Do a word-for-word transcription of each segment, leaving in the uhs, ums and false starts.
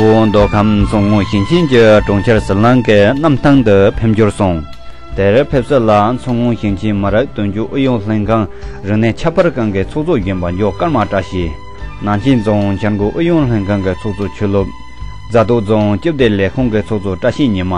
བོད་མདོ་ཁམས་མཚོ་སྔོན་ཞིང་ཆེན་གྱི་གྲོང་ཁྱེར་ཟི་ལིང་གི་གནམ་ཐང་དུ་ཕེབས་འབྱོར་སོང་། དེར་ཕེབས་བསུ་ལ་མཚོ་སྔོན་ཞིང་ཆེན་མི་རིགས་དོན་གཅོད་ཨུ་ཡོན་ལྷན་ཁང་རིག་གནས་ཁྱད་པར་ཁང་གི་ཚོགས་གཙོ་གཞོན་པ་འཇོ་ཀརྨ་བཀྲ་ཤིས། ནང་ཆེན་རྫོང་བྱ་རྒོད་ཨུ་ཡོན་ལྷན་ཁང་གི་ཚོགས་གཙོ་ཆོས་ལོ། རྫ་སྟོད་རྫོང་སྤྱི་བདེ་ལས་ཁུངས་ཀྱི་ཚོགས་གཙོ་བཀྲ་ཤིས་ཉི་མ།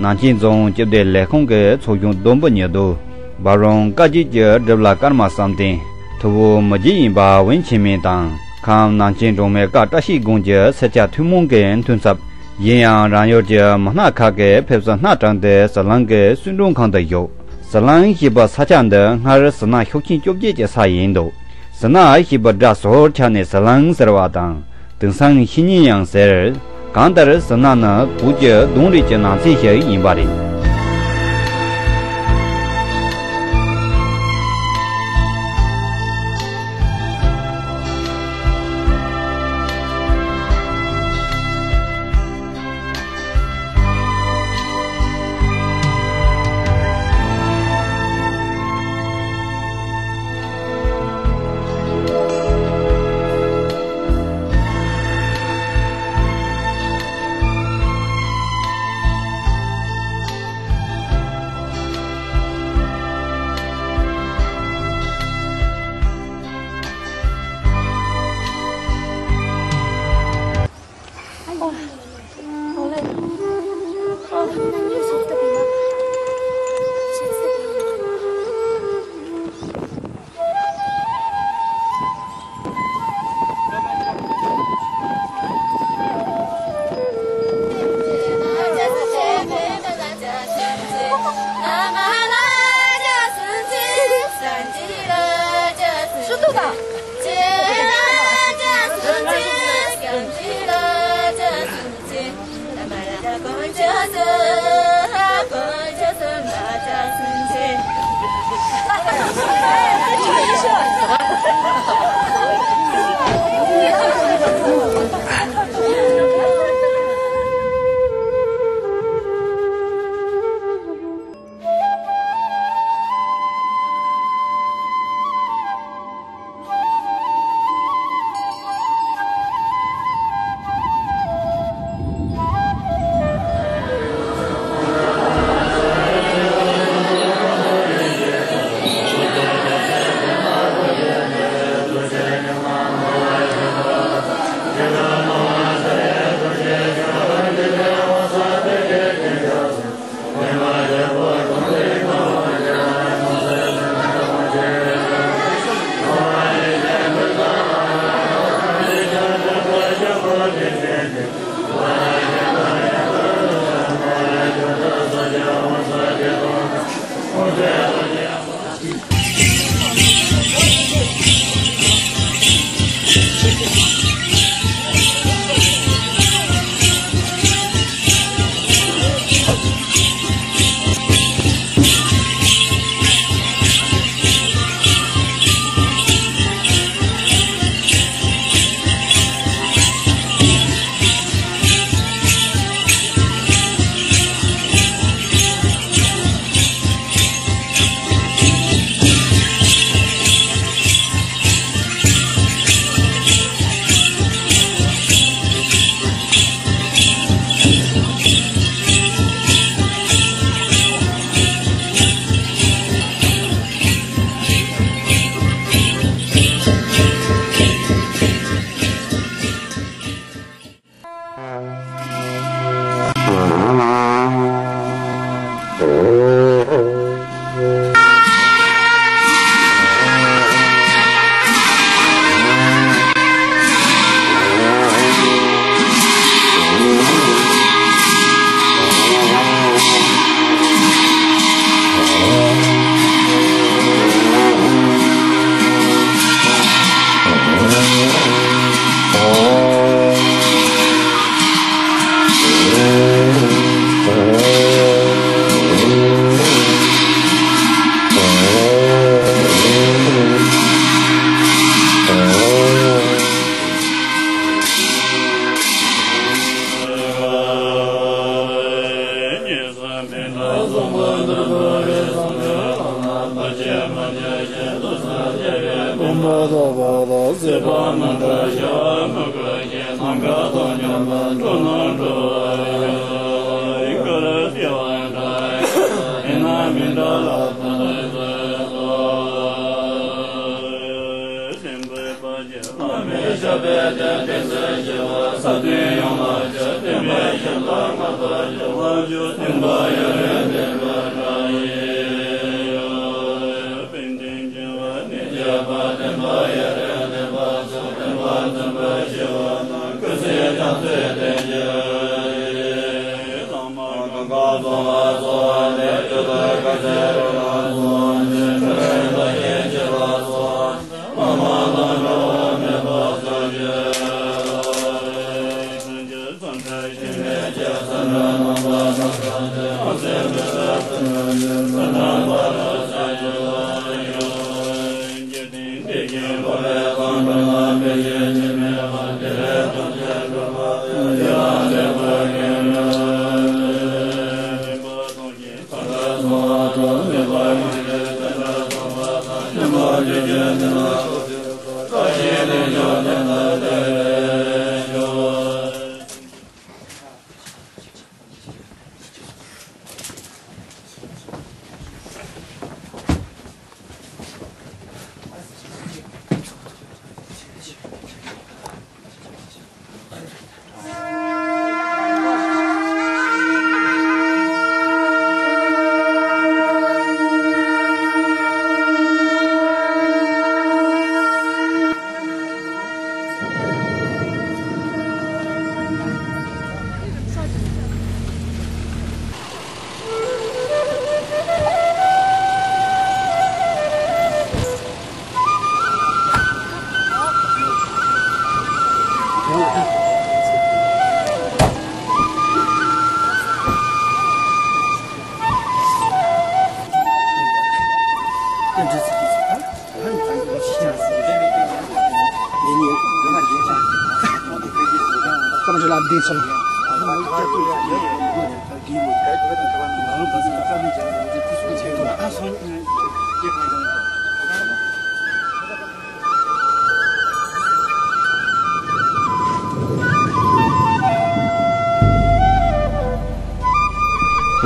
ནང་ཆེན་རྫོང་སྤྱི་བདེ་ལས་ཁུངས་ཀྱི་ཚོགས་གཞོན་བསྡོམས་པ་ཉི་ཟླ། འབའ་རོང་བཀའ་བརྒྱུད་ཀྱི་སྒྲུབ་བླ་ཀརྨ་བསམ་གཏན། ཐུ་བོ་མི་རྗེ་ཡིན་པ་འོན་ཆེན་མེ་དང་། ཁམས་ནང་ཆེན་གྲོང་སྨད་བཀའ་བཀྲ་ཤིས་དགོན་གྱི་སེར་སྐྱ་ཐུན་མོང་གི་མཐུན་ཚབ། གཞན་ཡང་རང་ཡུལ་གྱི་མི་སྣ་ཁག་གིས་ཕེབས་བསུ་སྣ་དྲངས་ཏེ་ཟི་ལིང་གི་གསོལ་མགྲོན་ཁང་དུ་བཞུགས། ཟི་ལིང་ཞེས་པ་ས་ཆ་འདི་སྔར་ཟི་ན་ཤུགས་ཆེན་བཅོ་བརྒྱད་ཀྱི་ས་ཡིན་འདུག། ཟི་ན་ཞེས་པ་སྒྲ་ཟུར་ཆག་ནས་ཟི་ལིང་ཟེར་བ་དང་། དེང་སང་བཤེས་གཉེན་ཡང་ཟེར། གང་ལྟར་ཟི་ན་ནི་བོད་ཀྱི་གདུང་རིགས་ཀྱི་ནང་ཚན་ཞིག་ཡིན་པ་རེད།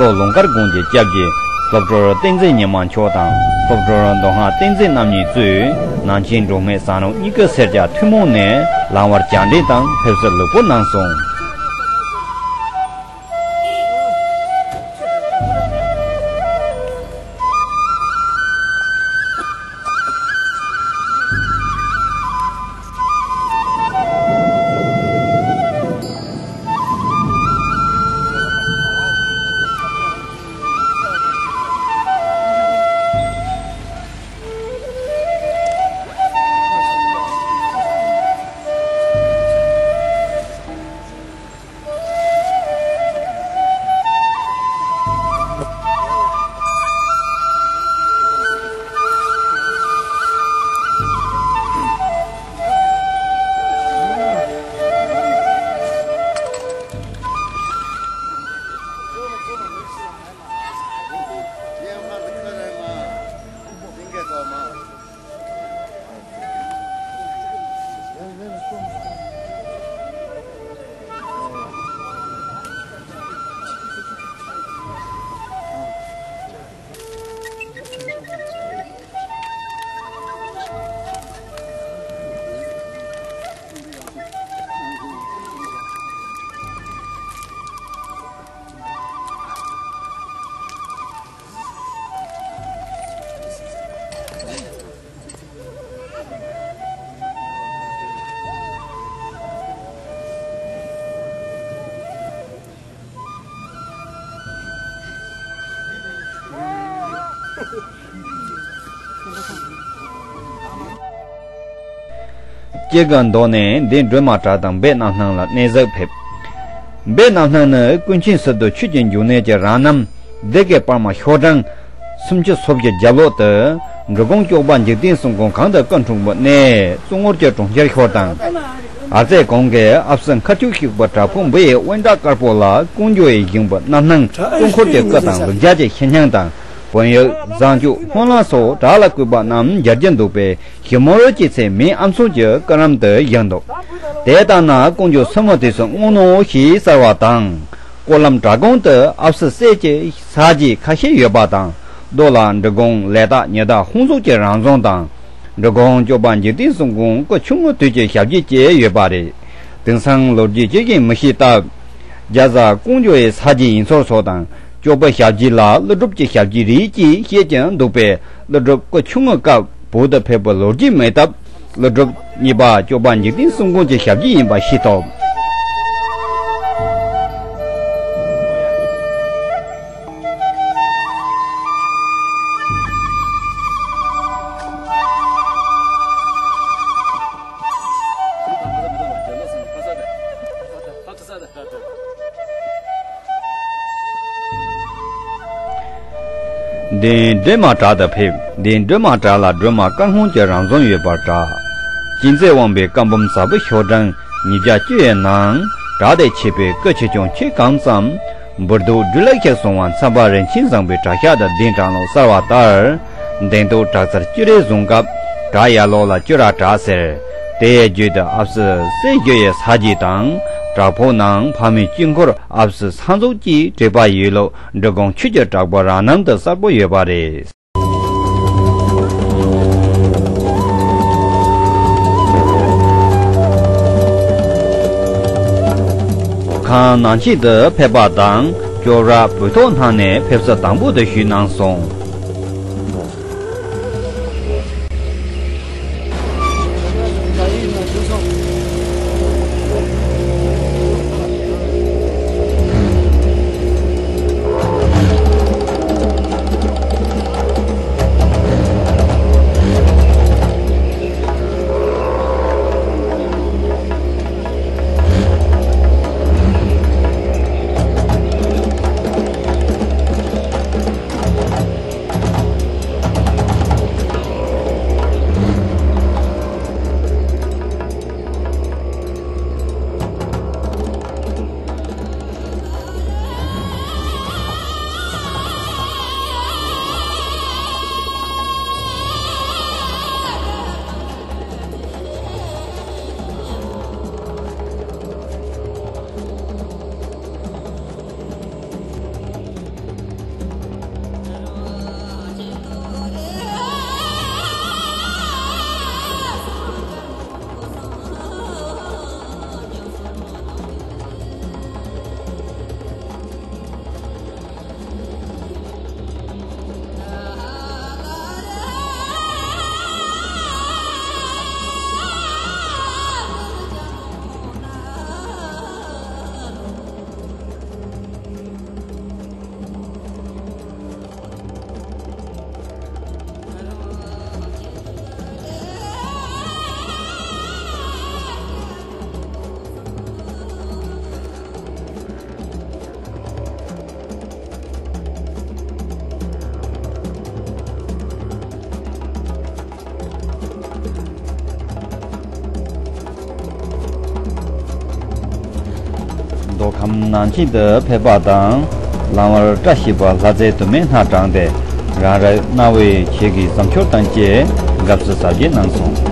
ལྷོ་ལུང་དཀར་དགོན་གྱི་སྐྱབས་རྗེ་སློབ་གྲོགས་བསྟན་འཛིན་ཉི་མ་མཆོག་དང་སློབ་གྲོགས་མདོ་སྔགས་བསྟན་འཛིན་རྣམ་གཉིས་གཙོས་ནང་ཆེན་འབྲོག་མི་ཟམ་རིམ་གཉིས་ཀྱི་སེར་སྐྱ་ཐུན་མོང་ནས་ལམ་བར་བཅར་འདྲི་དང་ཕེབས་བསུ་ལེགས་པོ་གནང་སོང་། སྐྱེ་རྒུ་མདོ་ནས་འདི་སྒྲོལ་མ་བྲག་དང་སྦས་རྣམ་སྣང་ལ་གནས་གཟིགས་ཕེབས། སྦས་རྣམ་སྣང་ནི་ཀུན་མཁྱེན་སི་ཏུ་ཆོས་ཀྱི་འབྱུང་གནས་ཀྱི་རང་རྣམ་སྡེ་དགེ་པར་མ་ཤོག་གྲངས་སུམ་ཅུ་སོ་བརྒྱད་རྒྱབ་ལོགས་དུ་འབྲི་གུང་སྐྱོགས་པ་འཇིག་རྟེན་གསུམ་མགོན་གང་དུ་ཀུན་འཁྲུངས་པའི་གནས་གཙུག་ངོར་གྱི་གྲོང་ཁྱེར་ཤོག་དང་། ཨ་ཙེ་གོང་གི་ཨབ་སི་མཁར་ཆུ་ཤུག་པ་བྲག་ཕུག་འབུ་ཡི་དབེན་ཟླ་དཀར་པོ་ལ་ཀུན་འགྱུར་ཡི་བཞེངས་པའི་རྣམ་སྣང་གཙུག་འཁོར་གྱི་སྐུ་དང་ལུགས་བརྒྱ་ཀྱི་ཤིང་སྙིང་དང་། བོན་ཡིག་བཟང་སྤྱོད་སྨོན་ལམ་སོགས་བྲག་ལ་བརྐོས་པ་རྣམས་མཇལ་རྒྱུ་འདུག་པས། ཞི་མོལ་གྱི་ཚེ་མི་ཨམ་སྲུ་གྱི་སྐུ་རམ་དུ་བཞེངས་འདུག། དེ་ལྟར་ན་ཀོང་ཇོ་སྲིན་མོ་དུས་སུ་སྔོན་ནོ་ཞེས་གསལ་བ་དང་། སྐོར་ལམ་བྲག་དགོན་དུ་ཨབ་སི་སྲས་ཀྱི་ས་རྗེས་ཁ་ཤས་ཡོད་པ་དང་། མདོ་ལ་འབྲི་གུང་ལས་དག་ཉི་ཟླ་ཧོང་སོགས་ཀྱི་རང་བྱོན་དང་། འབྲི་གུང་སྐྱོབ་པ་འཇིག་རྟེན་གསུམ་མགོན་སྐུ་ཆུང་ངུ་དུས་ཀྱི་ཞབས་རྗེས་བཅས་ཡོད་པ་རེད། དེང་སང་ལོ་རྒྱུས་ཅི་ཞིག་མི་ཤེས་སྟབས། རྒྱ་བཟའ་ཀོང་ཇོ་ཡི་ས་རྗེས་ཡིན་ཚོར་སོགས་དང་། སྐྱོབ་པ་ཞབས་རྗེས་ལ་ཀླུ་སྒྲུབ་ཀྱི་ཞབས་རྗེས་རེད་ཅེས་བཤད་ཀྱང་འདུག་པས། ཀླུ་སྒྲུབ་སྐུ་ཆུང་ངུའི་སྐབས་བོད་དུ་ཕེབས་པའི་ལོ་རྒྱུས་མེད་སྟབས། ཀླུ་སྒྲུབ་གཉིས་པ་སྐྱོབ་པ་འཇིག་རྟེན་གསུམ་མགོན་གྱི་ཞབས་རྗེས་ཡིན་པ་ཤེས་ཐུབ། འདི་སྒྲོལ་མ་བྲག་ཏུ་ཕེབས། འདི་སྒྲོལ་མ་བྲག་ལ་སྒྲོལ་མ་བཀའ་སྔོན་གྱི་རང་བྱོན་ཡོད་པར་གྲགས། ཅི་མཛད་དབང་པོའི་བཀའ་འབུམ་ཟབ་པོ་ཤོག་གྲངས་ཉིས་བརྒྱ་བཅུ་ཡི་ནང་། བྲག་དེར་ཆིབས་པའི་སྐུ་ཆེ་ཆུང་ཁྱོན་གང་ཙམ། འབུར་གདུགས་སྦྲུལ་ལ་ཞིག་བཟུང་བ་མཚན་པ་རིན་ཆེན་བཟང་པོའི་གྲྭ་ཤག་ཏུ་གདན་དྲངས་ལུགས་གསལ་བ་ལྟར། གདན་ཐོག་བྲག་རྩར་བཅུ་རེ་བཟུང་སྐབས་བྲག་ཡར་ལོགས་ལ་བཅུ་ར་བྲག་ཟེར། དེའི་རྒྱུད་དུ་ཨབ་སི་སྲས་བཞི་ཡི་ས་རྗེས་དང་། བྲག་ཕུག་ནང་ཕ་མེས་དཀྱིལ་འཁོར་ཨབ་སི་ས་འཛུགས་ཀྱི་བྲིས་པ་ཡོད་ལུགས་འབྲི་གུང་ཆོས་ཀྱི་གྲགས་པ་རང་རྣམ་དུ་གསལ་པོ་ཡོད་པ་རེད། ཁམས་ནང་ཆེན་དུ་ཕེབས་པ་དང་། ཅོག་ར་བོད་ཐོག་གནང་ནས་ཕེབས་བསུ་དང་པོ་དེ་ཞུས་གནང་སོང་། མདོ་ཁམས་ནང་ཆེན་དུ་ཕེབས་པ་དང་། ལམ་བར་བཀྲ་ཤིས་པ་ལྷ་རྫས་དུ་མས་སྣ་དྲངས་ཏེ། རང་རེ་གནའ་བོའི་ཆོས་ཀྱི་བཟང་སྤྱོད་དང་བཅས་དགའ་བསུ་གཟབ་རྒྱས་གནང་སོང་།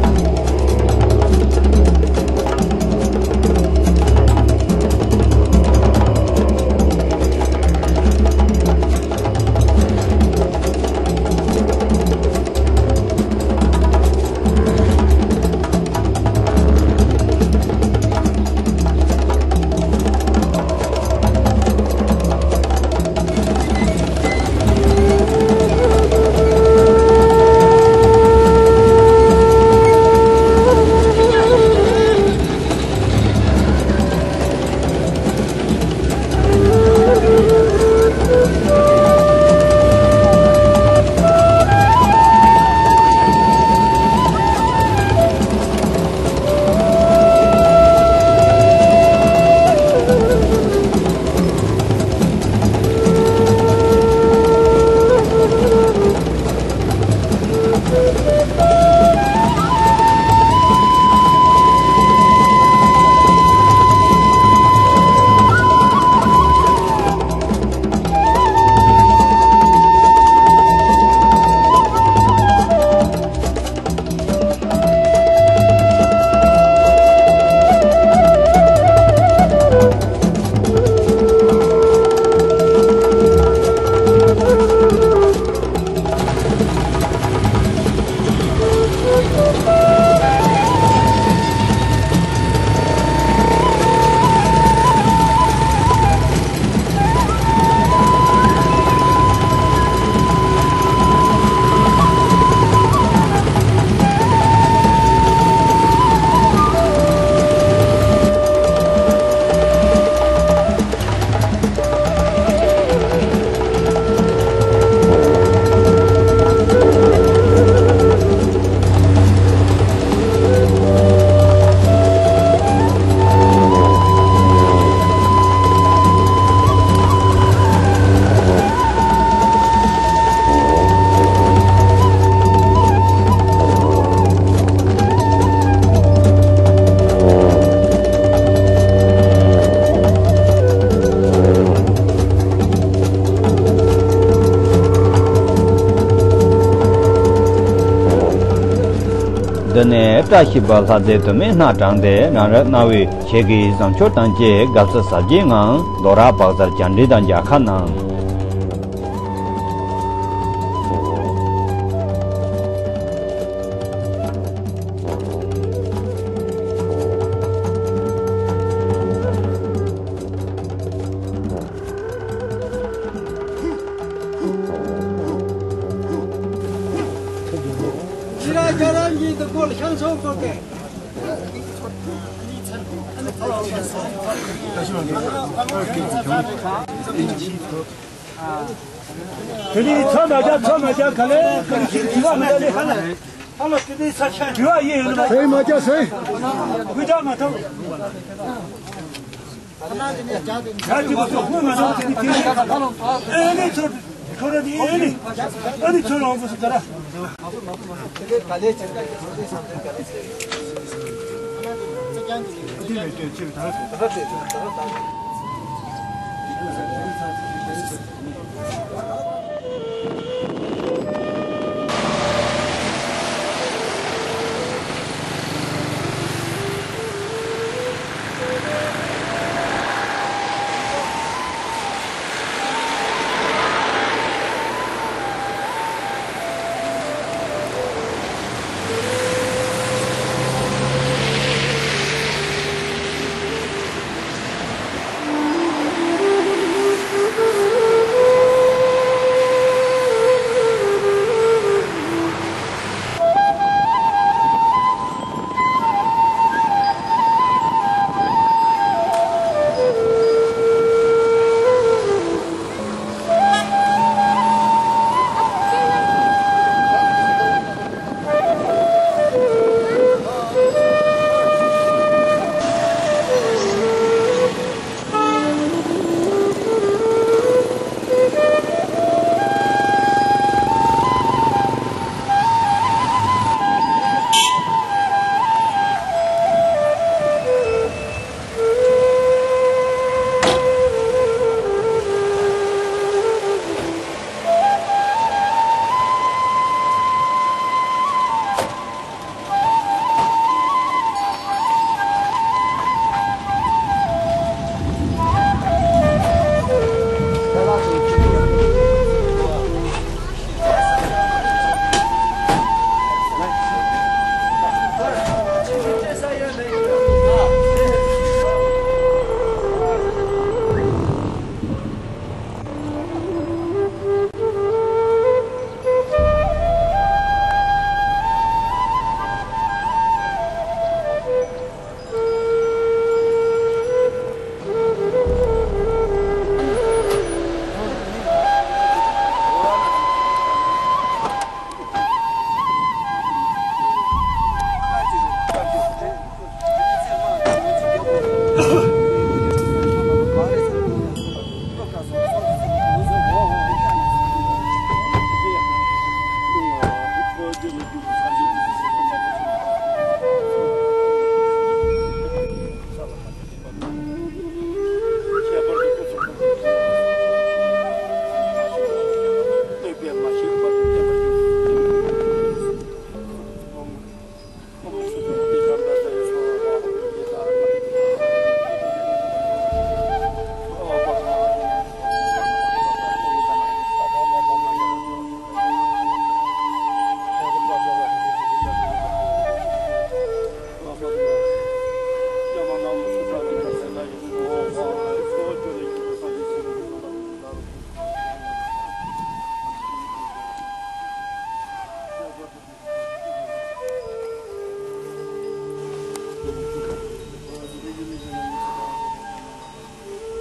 འདི་ནས་བཀྲ་ཤིས་པ་ལྷ་རྫས་དུ་མས་སྣ་དྲངས་ཏེ་རང་རེ་གནང་བའི་ཆེད་ཀྱི་བཟང་སྤྱོད་དང་བཅས་དགའ་བསུ་གཟབ་རྒྱས་ངང་རྡོ་ར་བག་ཚར་བཅར་འདྲི་དང་མཇལ་ཁ་གནང་། ཁྱེད་རང་རྒྱ་རམ་གྱི་འདི་སྐོར་ཤང་ཚོགས་སྐོར་གས། དེ་ནི་ཚོ་མ་རྒྱ་ཚོ་མ་རྒྱ་ག་ལེ་ག་ལེ་ཞིག་དྲི་བ་མ་རྒྱ་ལེ་ཧ་ལ་ཧ་ལ་དེ་ནི་ས་ཆ་དྲི་བ་ཡིན་ཡོད་ལ་ཟེར་མ་རྒྱ་ཟེར་དགུ་རྒྱ་མ་ཐོབ། ཡ་ཅི་གོ་ཚོ་ཁོ་ང་ཚོ་དེ་ནི་དེ་ནི་ཨེ་ནི་ཚོ་ཁོ་ར་ནི་ཨེ་ནི་ཨ་ནི་ཚོ་རང་གོ་སུ་ད་ར།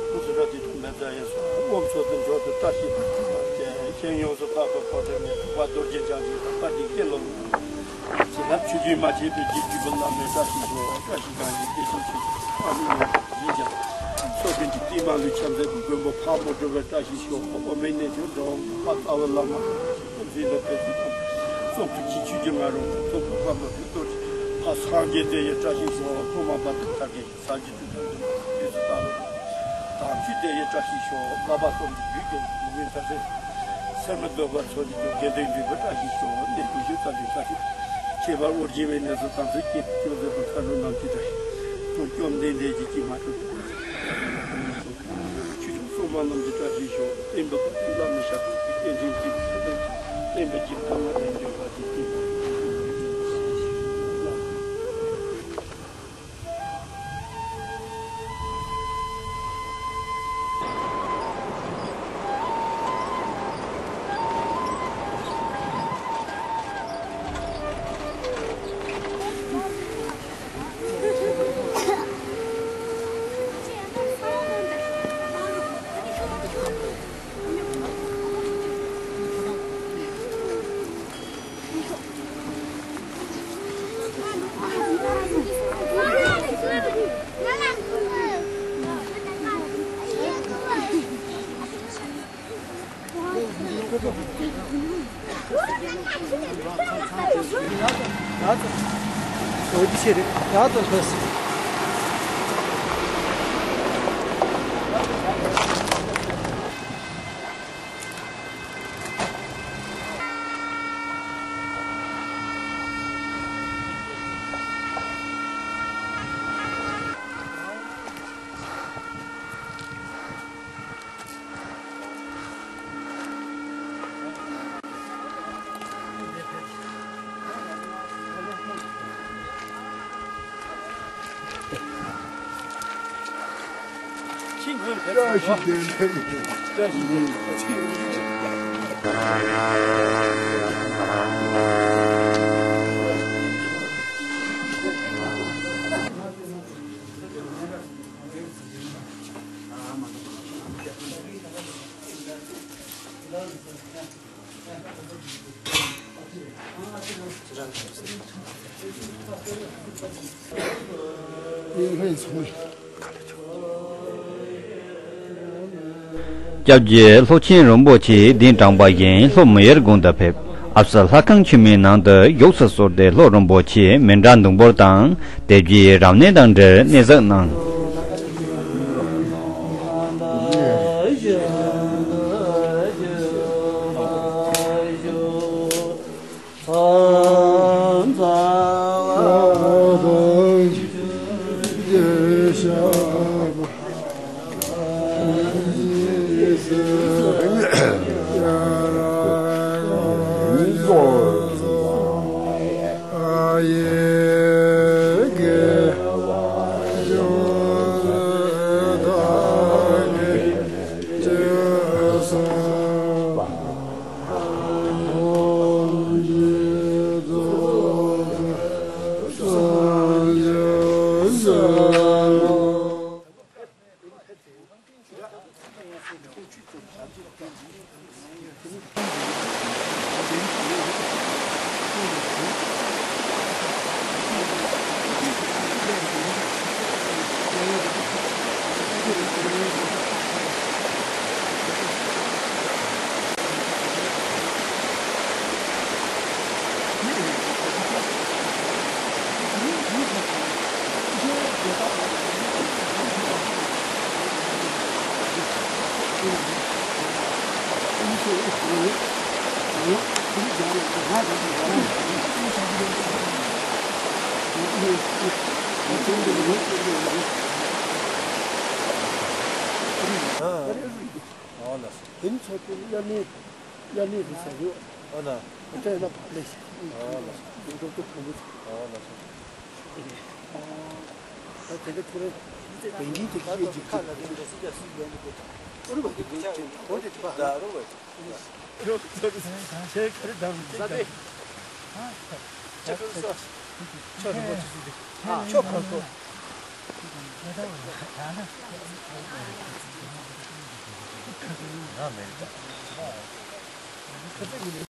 ཁོང་ཚོ་རབ་ཀྱི་ཐུགས་ལ་མཛའ་ཡས་སོ། དབང་ཕྱུག་ཏུ་འབྱོར་དུ་བཀྲ་ཤིས་པ་ཅན། ཡོངས་སུ་དག་པའི་འཁོར་དུ་ནི་ཐུབ་པ་རྡོ་རྗེ་འཆང་གི་དམ་པ་འདི་སྐྱེ་ལོ། བྱིན་རླབས་ཆོས་ཀྱིས་མ་ཆད་པའི་རྗེ་བརྒྱུད་པའི་བླ་མའི་བཀྲ་ཤིས་ཤོག་བཀྲ་ཤིས་སྒང་གི་སྐྱེས་ཆེན་ཆེ་ཨ་མི་ཡིན་ཀྱང་། མཚོ་ཀུན་གྱི་ཏིལ་མ་ལུས་ཕྱག་མཛད་ཀྱི་མགོན་པོ་ཕག་མོ་གྲུ་པའི་བཀྲ་ཤིས་ཤོག་ཨོ་མའི་གནས་ཆེན་འགྲོ་བ་ལྷ་རྩ་བའི་བླ་མ། མཛེས་ལ་དཔལ་གྱི་ཐོབ། སོགས་ཀྱི་ཆོས་ཀྱི་ང་རོ་ཐོབ་པ་མ་ཐུབ་གཏོར། ཕ་སངས་རྒྱས་དེ་ཡི་བཀྲ་ཤིས་ཤོག་ཐོག་མ་བར་དུ་ཐར་གྱི་ས་གཞི་དུས་དང་དུས་སུ་བལྟ་བ། དམ་ཆོས་དེ་ཡི་བཀྲ་ཤིས་ཤོག་བསླབ་པ་གསུམ་གྱི་རྒྱུད་ཀྱི་མུ་མེད་ཐར་སེ། སེམས་མི་སྡུག་པ་ཚོགས་ཀྱི་དགེ་འདུན་འདུས་པའི་བཀྲ་ཤིས་ཤོག་གནས་དུས་ཤུལ་ཙམ་གྱི་བཀྲ་ཤིས། ཁྱད་པར་ཨོ་རྒྱན་པའི་གནས་སུ་དམ་ཚིག་བསྐྱེད་དེ་སྐྱོབ་མཛད་པ་མཁའ་འགྲོ་རྣམས་ཀྱི་བཀྲ་ཤིས་ཤོག། བཅོམ་ལྡན་འདས་ཀྱི་སྐྱེས་མ་ཐུབ་ཆོས་སྐྱོང་སྲུང་མ་རྣམས་ཀྱི་བཀྲ་ཤིས་ཤོག། བསྟན་པ་ཕུན་སུམ་ཚོགས་པ་མི་ཤ་ཁང་གི་བསྟན་འཛིན་གྱི་བསྟན་པ་གྱི་ཐ་མ་དེ་འབྱོར་བ་དེ་སྟེ། སྐྱབས་རྗེ་ལྷོ་མཁྱེན་རིན་པོ་ཆེ་གདན་དྲངས་པ་བཞིན་ལྷོ་མི་ཡུལ་དགོན་དུ་ཕེབས། ཨ་བསུ་ལྷ་ཁང་ཆེན་མོའི་ནང་དུ་བཞུགས་སུ་གསོལ་ཏེ་ལྷོ་རིན་པོ་ཆེའི་མཎྜལ་བདུག་འབུལ་དང་དེ་རྗེས་རབ་གནས་དང་འབྲེལ་གནས་གཟིགས་གནང་། ཨ་ལགས་སོ། དེ་ནི་ཚོགས་པའི་དབྱར་གནས། དབྱར་གནས་རེད་ཟེར་ཡོད། ཨ་ན། དེ་ལ་ཕབ་ལས་ཤིག་ཨ་ལགས་སོ། འགྲོ་ལྡོག་ཕུང་པོ་ཚོ། ཨ་ལགས་སོ། ད་དེ་འདྲ་ཁོ་རང་བན་ཁྱིམ་དེ་གི་གཡས་ཀྱི་ཁ་ལ་དེ་འདྲ་སི་ཀྱ་སི་ཡོང་གི་འདུག་ཨུ་རུ་བ་གི་གི་ཅན་གོ་དེ་དེ་པ་ད་རུ་བ་ཆེ་ཁ་རི་དང་ས་དེ་ཆེ་ཁ་རི་ས་ཆོ་རི་བ་ཆུ་སི་དེ་ཨ་ཆོ་ཁ་ཁོ། ང་མེད་ད།